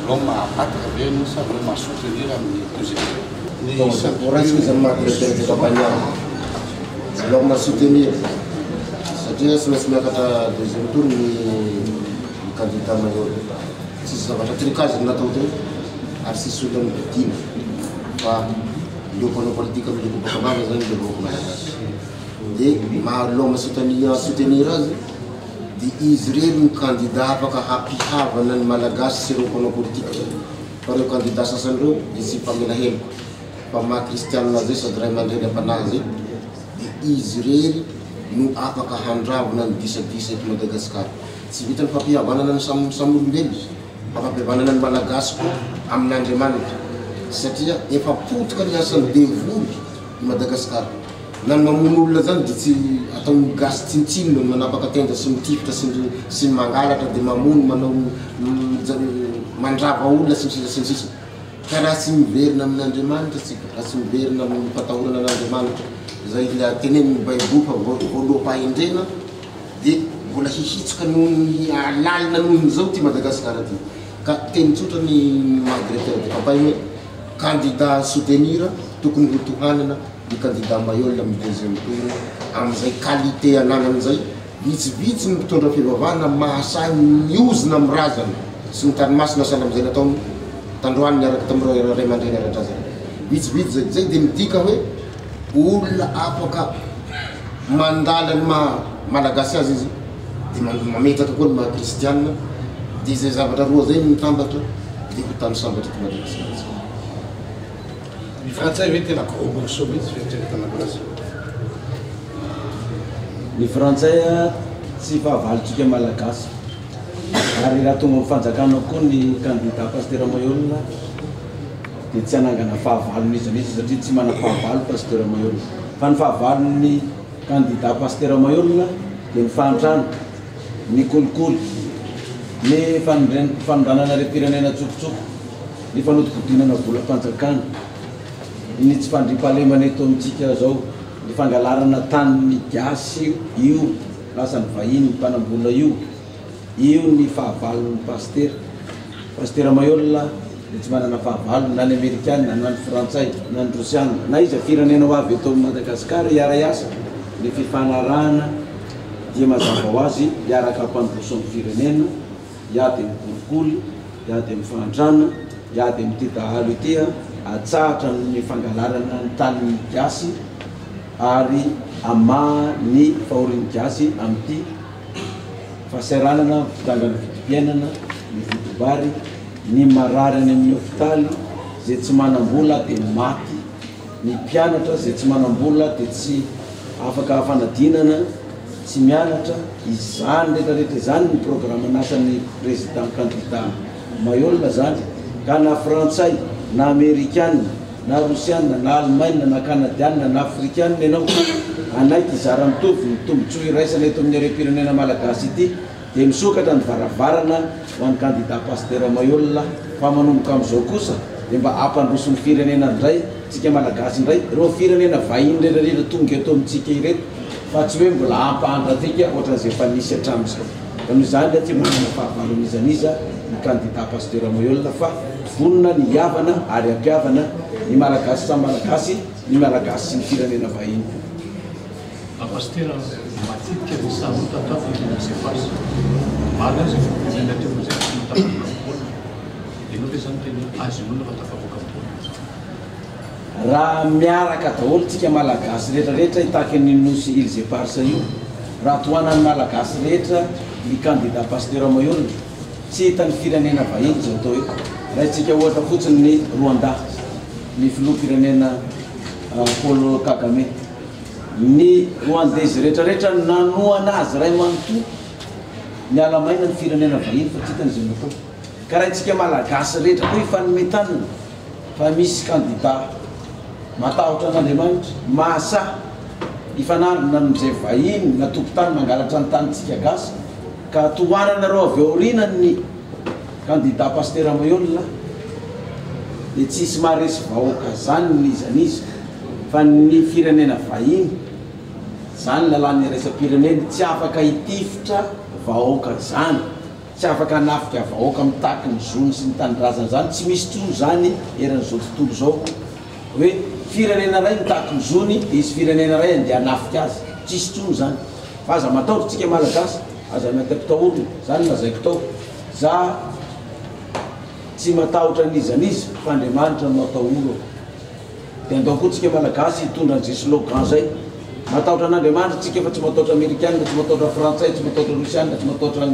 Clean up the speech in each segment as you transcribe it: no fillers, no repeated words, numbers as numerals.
L'homme à abattre ve ianao sa l'homme à soutenir amin'ny deuxième tour? Ny Bon, raisiko izy amin'ny maha directeur de campagne ahy. L'homme à soutenir satria tsy maintsy miakatra deuxième tour ny ny candidat Maihol. Tsisy zavatra trucage ny natao teo ary tsisy olona novidiana fa leo mpanao politika miloko baka vava zany le vahoaka malagasy. Dia maha l'homme à soutenir soutenir azy dia izy irery no candidat afaka hampihavana ny Malagasy sy ireo mpanao politika fa ireo candidat sasany ireo dia tsy hifamela heloka fa maha kristianina azy sady ray aman-dreny am-panahy zay dia izy irery no afaka handravona ny disadisa eto Madagasikara. Tsy vitan'ny fampihavanana ny samy samy olombelona fa fampihavanana ny Malagasy koa amin'Andriamanitra satria efa potika ny asan'ny devoly i Madagasikara. Na ny mamono olona zany dia tsy ataon'ny gasy tsinontsinona ny manapaka tenda sy mitifitra sy ny sy ny mangalatra dia mamono manao mandrava olona sy ny sisa sy ny sisa. Ka raha tsy miverina amin'Andriamanitra tsika, raha tsy miverina amin'ny fatahorana an'Andriamanitra izay ilay tenenin'ny baiboly fa voaloham-pahendrena dia mbola hihitsoka noho ny lalina noho ny izao ity Madagasikara ity. Ka teny tsotra ny maha directeur de campagne hoe candidat à soutenir tokony ho tohanana ny candidat Maihol amin'ny deuxième tour amin'izay qualité ananany izay, vitsivitsy ny mpitondra fivavahana mahasahy miozona amin'ny razana sy ny tany masina sahala amin'izay nataony tandroany niaraka tamin'ireo ray aman-dreny ara-drazana, vitsivitsy izay, izay dia midika hoe olona afaka mandala ny maha malagasy azy izy dia mametraka koa ny maha kristianina, dia izay zavatra roa izay no mitambatra dia ho tany sambatra eto Madagasikara isika. Ny frantsay ve tena gros morceau mihitsy fieritreretana azy? Ny frantsay tsy fahavalontsika malagasy ary raha tonga amin'ny fanjakana koa ny candidat Pasitera Maihol dia tsy hanangana fahavalo n'iza n'iza satria tsy manam-pahavalo Pasitera Maihol fa ny fahavalon'ny candidat Pasitera Maihol dia ny fahantrana, ny kolikoly, ny fanondranana harem-pirenena an-tsokotsoko. Ny fanodikodinana volam-panjakana, ny tsy fandriampahalemana eto amintsika zao, ny fangalarana tanin'ny gasy io lasan'ny vahiny mpanambola io, io ny fahavalon'ny pasitera. Pasitera Maihol dia tsy manana fahavalo na ny amerikana na ny frantsay na ny rosiana na iza firenena ho avy eto Madagasikara hiara-hiasa, ny fifanarahana dia mazava ho azy hiaraka hampandroso ny firenena. hiady amin'ny kolikoly, hiady amin'ny fahantrana, hiady amin'ity dahalo ity, atsahatra ny fangalarana ny tanin'ny gasy ary hamaha ny fahorian'ny gasy amin'ity fahasahiranana fidangan'ny vidim-piainana, ny vidim-bary, ny marary any amin'ny hopitaly izay tsy manam-bola dia maty, ny mpianatra izay tsy manam-bola dia tsy afaka fanadinana. Tsy mianatra izany rehetra rehetra izany ny programan'asan'ny président candidat Maihol zany ka na frantsay na amerikana na rosiana na alemaina na kanadiana na afrikana ianao hanaiky hizara mitovy ny tombotsoa iraisana eto amin'ny harem-pirenena malagasy ity Dia misokatra ny varavarana ho an'ny kandida Pasitera Maihol fa manomboka amin'izao kosa dia mba hampandroso ny firenena indray tsika Malagasy indray ireo firenena vahiny rehetra rehetra tonga eto amintsika ireto fa tsy hoe mbola hampahantra antsika ohatran'izay efa nisy hatramin'izao. Ka noho izany dia tsy manana fahavalo n'iza n'iza ny kandida Pasitera Maihol fa vonona ny hihavana ary hampihavana ny Malagasy samy Malagasy, ny Malagasy sy ny firenena vahiny koa. Ba Pasitera matetika ny samy tato ato ny Cephas. Marina ihany izay filoham-pirenena teo aloha izay fa tsy mahatafavoaka ny baolina. Ianao ve izany miteny hoe azo inoana fa tafavoaka ny baolina? Raha miaraka daholo tsika Malagasy rehetra rehetra hitaky ny nosy Îles Eparses io, raha tohanan'ny Malagasy rehetra ny candidat Pasteur Maihol, tsy hitan'ny firenena vahiny izao atao hoe, raisitsika ohatra fotsiny ny Rwanda, ny filoham-pirenena Paul Kagame. Ny Rwandais rehetra rehetra nanohana azy ray manontolo, niala maina ny firenena vahiny fa tsy hitany izay natao. Ka raha itsika Malagasy rehetra koa hifanome tanana fa misy candidat matahotra an'Andriamanitra, mahasahy hifanandrina amin'izay vahiny na tompon-tany mangalatra ny tanintsika gasy ka tohananareo avy aoriana ny candidat Pasitera Maihol dia tsy hisy maharesy vahoaka zany n'iza n'iza. Fa ny firenena vahiny, zany lalàna iraisam-pirenena, tsy afaka hitifitra vahoaka zany. Tsy afaka hanafika vahoaka mitaky ny zony sy ny tanindrazany zany, tsy misy tsony zany eran'izao tontolo izao hoe firenena iray mitaky ny zony dia hisy firenena iray andeha hanafika azy, tsisy tsony zany. Fa aza matahotra tsika malagasy, aza mety ampitahorina, zany no lazaiko tao, za tsy matahotra an'iza n'iza fa Andriamanitra no atahorako. Dia andao koa tsika Malagasy hitondra an'izay slogan zay. Matahotra an'Andriamanitra tsika fa tsy matahotra Amerikana, tsy matahotra Frantsay, tsy matahotra Rosiana, tsy matahotra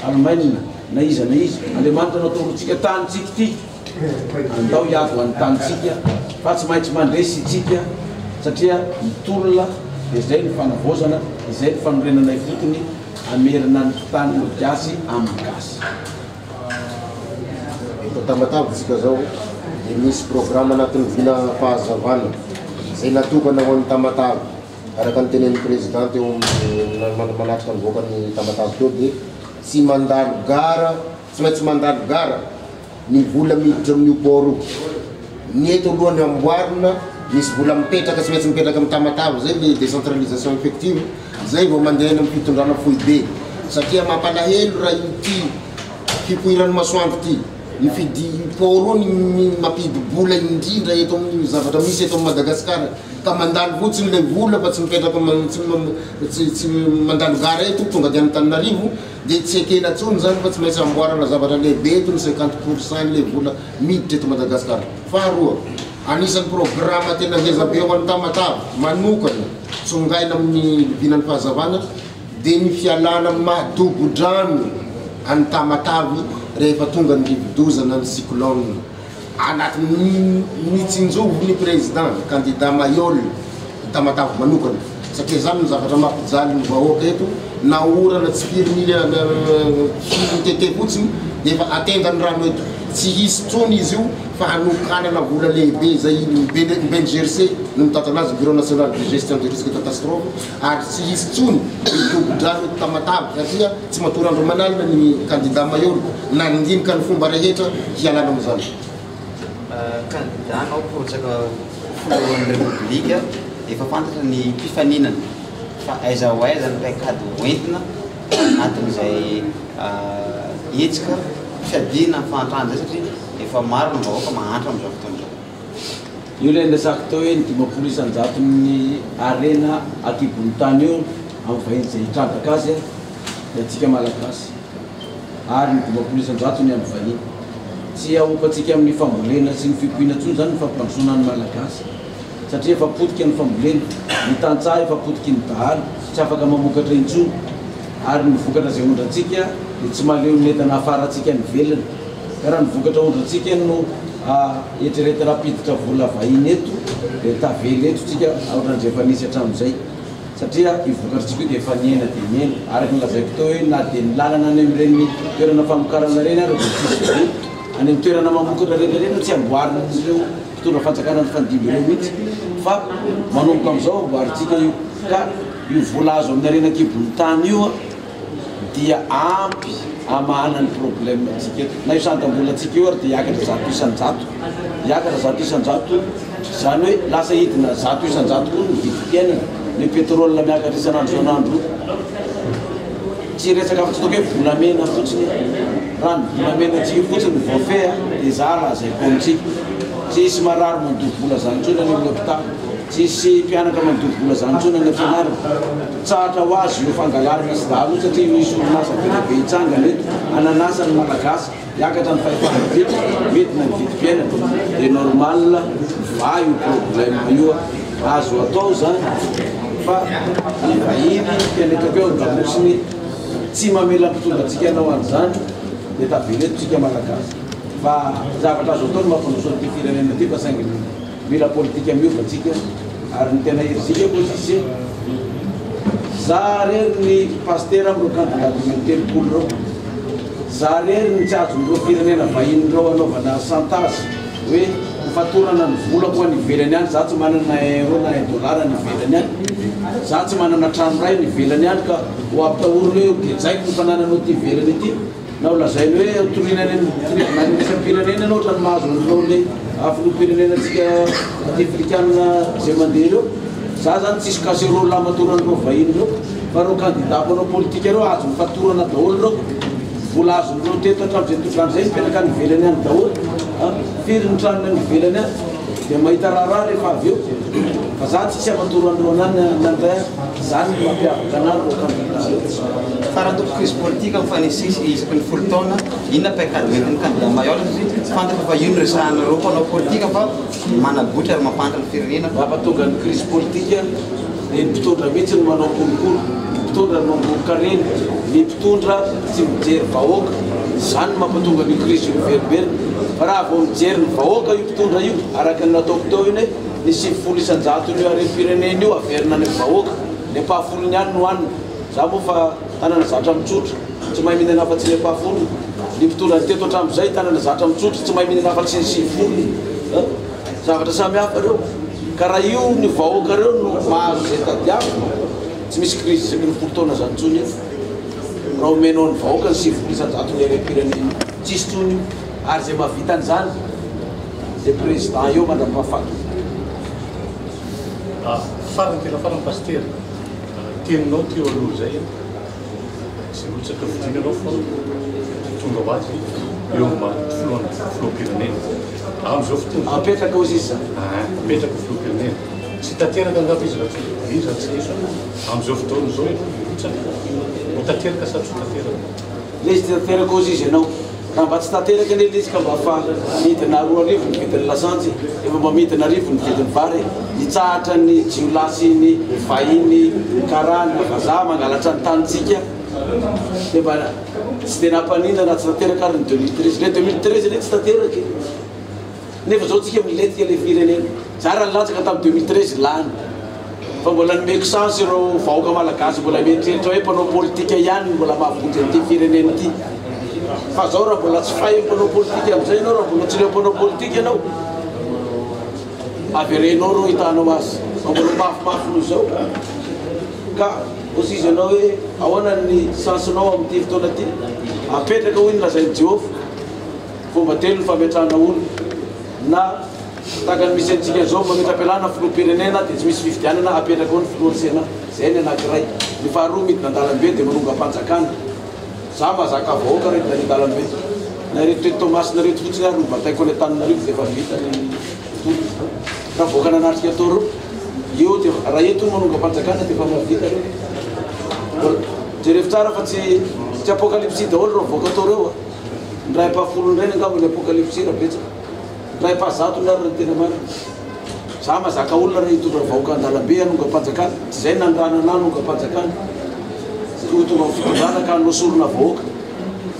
Alemaina na iza na iza. Andriamanitra no atahorontsika, tanintsika ity. Andao hiady ho an'ny tanintsika fa tsy maintsy mandresy itsika satria ny tolona dia izay ny fanavaozana, izay ny fanorenana ifotony hamerina ny tanin'ny gasy amin'ny gasy. Eto Tamatave isika zao dia misy programa anatin'ny vina fahazavana izay natokana ho an'i Tamatave. Araka ny tenenin'ny président teo amin'ny manatrika ny vahoakan'i Tamatave teo dia tsy mandalo gara, tsy maintsy mandalo gara ny vola miditra amin'io port io. Ny eto aloha ny amboarina, misy vola mipetraka, tsy maintsy mipetraka amin'i Tamatave zay le décentralisation effective. Zay vao mandeha any amin'ny fitondrana foibe satria mampalahelo raha ity fipoiran'ny masoandro ity, io fidi io port io ny mampidi-bola indrindra eto amin'ny zavatra misy eto Madagasikara ka mandalo fotsiny ilay vola fa tsy mipetraka tsy tsy mandalo gara eto tonga dia Antananarivo dia tsy ekena intsony izany fa tsy maintsy amboarana zavatra lehibe eto ny 50% ilay vola miditra eto Madagasikara. Faharoa, anisan'ny programa tena ngeza be ho an'i Tamatave manokana tsongaina amin'ny vinan'ny fahazavana dia ny fialana amin'ny maha dobo-drano an'i Tamatave rehefa tonga ny rivodoza na ny cyclone. Anatin'ny nitsinjovy ny président, candidat Mailhol, i Tamatave manokana satria izany no zavatra mampijaly ny vahoaka eto, na orana tsy firy mily firy mitete fotsiny dia efa atenda ny rano eto. Tsy hisy intsony izy io fa hanokanana vola lehibe izay ny BNGRC no mitantana azy, Bureau National de Gestion des Risques de Catastrophe, ary tsy hisy intsony ny dobo-drano eto Tamatave satria tsy matory andro aman'alina ny kandida Mailhol nandinika ny fomba rehetra hialana amin'izany. Kandida anao mpirotsaka ho filohan'ny Repoblika, efa fantatra ny mpifaninana fa aiza ho aiza ny paikady hoentina anatin'izay hetsika fiadiana ny fahantrana izay satria efa maro ny vahoaka mahantra amin'izao fotoana izao. Io ilay niresahako teo hoe ny 50 isan-jaton'ny harena an-kibon'ny tany io amin'ny vahiny izay hitrandraka azy dia antsika Malagasy ary ny 50 isan-jatony amin'ny vahiny. Tsy ahompantsika amin'ny fambolena sy ny fiompiana intsony izany ny fampandrosoana ny Malagasy satria efa potika ny fambolena, ny tantsaha efa potiky ny dahalo, tsy afaka mamokatra intsony ary ny vokatra izay ondrantsika dia tsy mahaleo ny entana afarantsika any ivelany. Ka raha ny vokatra ondrantsika no eritreretina hampiditra vola vahiny eto dia tavela eto tsika ohatran'izay efa nisy hatramin'izay satria io vokatritsika io dia efa nihena dia nihena araka ny lazaiko teo hoe na dia ny lalana any amin'ireny toerana famokarana ireny ary dia tsisy be any amin'ny toerana mamokatra rehetra ireny tsy amboarin'ireo mpitondra fanjakana nifandimby ireo mihitsy fa manomboka amin'izao amboarintsika io ka io vola azo amin'ny harena an-kibon'ny tany io dia ampy hamahana ny problème ntsika eto. Na io sandam-bolantsika io ary dia hiakatra 100%. Hiakatra 100%, izany hoe lasa hidina 100% koa ny vidim-piainana. Ny pétrole miakatra isan'andro isan'andro io. Tsy hiresaka afa-tsy ataoko hoe volamena fotsiny. Raha ny volamenantsika fotsiny no voafehy dia za lazaiko amintsika, tsy hisy marary mandoa vola zany intsony any amin'ny hôpitaly. Tsisy mpianatra mandoa vola zany intsony any am-pianarana. Tsahatra ho azy io fangalarana sy dahalo io satria misy orinasa be dia be hitsangana eto, hananasa ny Malagasy, hiakatra ny fahefa-mividy, midina ny vidim-piainana. Dia normal mivaha io problème io. Azo atao zany fa ny vahiny mpianetaka eo an-damosiny tsy mamela mpitondra antsika hanao an'izany dia tavela eto tsika Malagasy. Fa zavatra azo atao ny mampandroso an'ity firenena ity fa saingy Mila politika miova tsika ary ny tena herijika koa sise za rery ny pasitera amreo candidat 35 reo za rery ny tsy azon'ireo firenena vahiny reo anaovana chantage hoe ho fatorana ny volako any ivelany any za tsy manana na un euro na un dollar any ivelany any za tsy manana trano ray any ivelany any ka ho ampitahoriny hoe gejaiko ny fanananao ty ivelany ity Na ho lazainy hoe ho toriana any amin'ny tribonaly iraisam-pirenena ianao ohatran'ny mahazo an'ireo le filoham-pirenena antsika aty afrikana izay mandeha ireo. Za zany tsisy casserole hamatoran'ireo vahiny ireo fa ireo candidat mpanao politika ireo azony fatorana daholo ireo. Vola azon'ireo teto hatramin'izay nitondrany izay mipetraka any ivelany any daholo a! Firy ny tranony any ivelany any? Dia mahita raharaha rehefa avy eo. Fa za tsisy afa-toro an'ireo anany nandray ahy. Zany no mampiavaka anah ireo candidat ireo. Fa raha toa crise politique mifanesisy isaky ny folo taona, inona paikady hoentin'ny candidat Mailhol satria fantatra fa io no resahanareo mpanao politika fa managotra ary mampantra ny firenena. Mampatonga ny crise politique dia ny mpitondra mihitsy no manao kolikoly, ny mpitondra no mangoron-karena, ny mpitondra tsy mijery vahoaka, izany no mampatonga an'io crise io miverimberina. Fa raha vao mijery ny vahoaka io mpitondra io, araka ny nataoko teo iny hoe ny 90 isan-jaton'io harem-pirenena io averina any amin'ny vahoaka, ny ampahafolony ihany no hanina. Za moa fa tanana zatra mitsotra, tsy mahay mihinana afa-tsy ny ampahafolony. Ny mpitondra ny teto hatramin'izay, tanana zatra mitsotra, tsy mahay mihinana afa-tsy ny 90. Zavatra samy hafa ireo. Ka raha io ny vahoaka ireo no mahazo izay tadiaviny, tsy misy crise isaky ny folo taona izany intsony eto. Raha omenao ny vahoaka ny 90 isan-jaton'ny harem-pirenena io, tsisy intsony io. Ary izay mahavita an'izany dia président eo mandra-pahafatiny. Farany tena farany Pasitera, teninao teo aloha izay an, tsy hirotsaka fidiana ianao fa tonga ho azy eo amin'ny maha filoham-pirenena. Amin'izao fotoana izao. Apetraka hozy izy izany. Apetraka filoham-pirenena. Tsy tanteraka angamba izy raha tsy izy raha tsy diso aho. Amin'izao fotoana izao ianao hirotsaka, ho tanteraka sa tsy ho tanteraka? Ilay izy tsy tanteraka hozy izy ianao. Raha mba tsy tanteraka anie ilay izy ka mba fa midina 2000 ny vidin'ny lasantsy, efa mba midina 1000 ny vidin'ny vary e. Hitsahatra ny jiolahy sy ny vahiny karana vazaha mangalatra ny tanintsika dia mba tsy dia nampaninona raha tsy tanteraka ary ny 2013. Ilay 2013 anie tsy tanteraka e. Nefa zao tsika milentika le firenena. Za raha nilatsaka tam 2013 lany. Fa mbola nomeko chance ireo vahoaka malagasy mbola mieritreritra hoe mpanao politika ihany no mbola mahavonjy an'ity firenena ity. Fa zao raha mbola tsy fay mpanao politika amizay ianao, raha mbola tsy leo mpanao politika ianao, averenao reo hitanao azy. Fa mbola mafimafy noho izao. Ka hozy izy ianao hoe ahoana ny chance-nao amin'ity fotoana ity? Apetraka hoy ny lazain'i Jehovah. Fomba telo ny fametrahana olona. Na tahaka ny misy antsika izao, mametra-pialana filoham-pirenena dia tsy misy fifidianana, apetraka eo ny filohan'ny Sénat. Izay ny anankiray. Ny faharoa midina an-dalambe dia manongam-panjakana. Za mahazaka vahoaka reto any an-dalambe. Na ireto teto Toamasina ireto fotsiny ary no bataiko any Antananarivo dia efa vita ny tolona. Raha vahoaka nanatrika tao ireo, eo dia raha eto no manongam-panjakana dia efa mahavita ireo. Jerevo tsara fa tsy tsy apokalypsy daholo ireo vahoaka tao ireo a. Ny iray ampahafolon'ireny angamba ny apokalypsy raha betsaka. Ny iray ampahazatony ary raha ny tena marina. Za mahazaka olona raha hitondra vahoaka an-dalambe hanongam-panjakana. Tsy izay nanirahana anah hanongam-panjakana. Ho tonga amin'ny fitondrana ka hanao sorona vahoaka.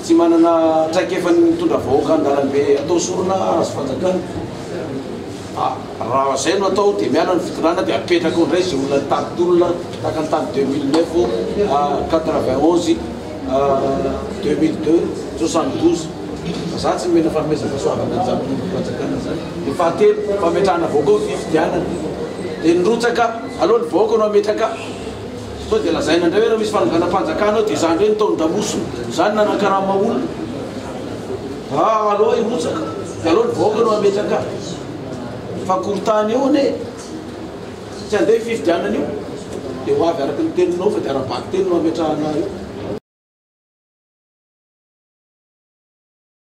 Tsy manana traikefa ny mitondra vahoaka an-dalambe atao sorona hahazo fanjakana. Fa raha izay no atao dia miala ny fitondrana dia apetraka eo indray izay olona nitady tolona tahaka ny tany 2009, 91, 2002, 72. Fa za tsy nomena fanomezam-pahasoavana an'izany mpitondram-panjakana izany. Ny fahatelo, fametrahana vahoaka ny fifidianana. Dia nirotsaka, aleo ny vahoaka no hametraka. Sao dia lazaina indray hoe raha misy fanonganam-panjakana eo dia izaho indray no taon-damosina. Izaho no nanakarama olona. Ah, aleo hirotsaka. Dia aleo ny vahoaka no hametraka ahy. Fa korontana eo anie. Tsy handeha io fifidianana io. Dia ho avy araka ny teninao fa dia ara-bakiteny no hametrahana ahy eo.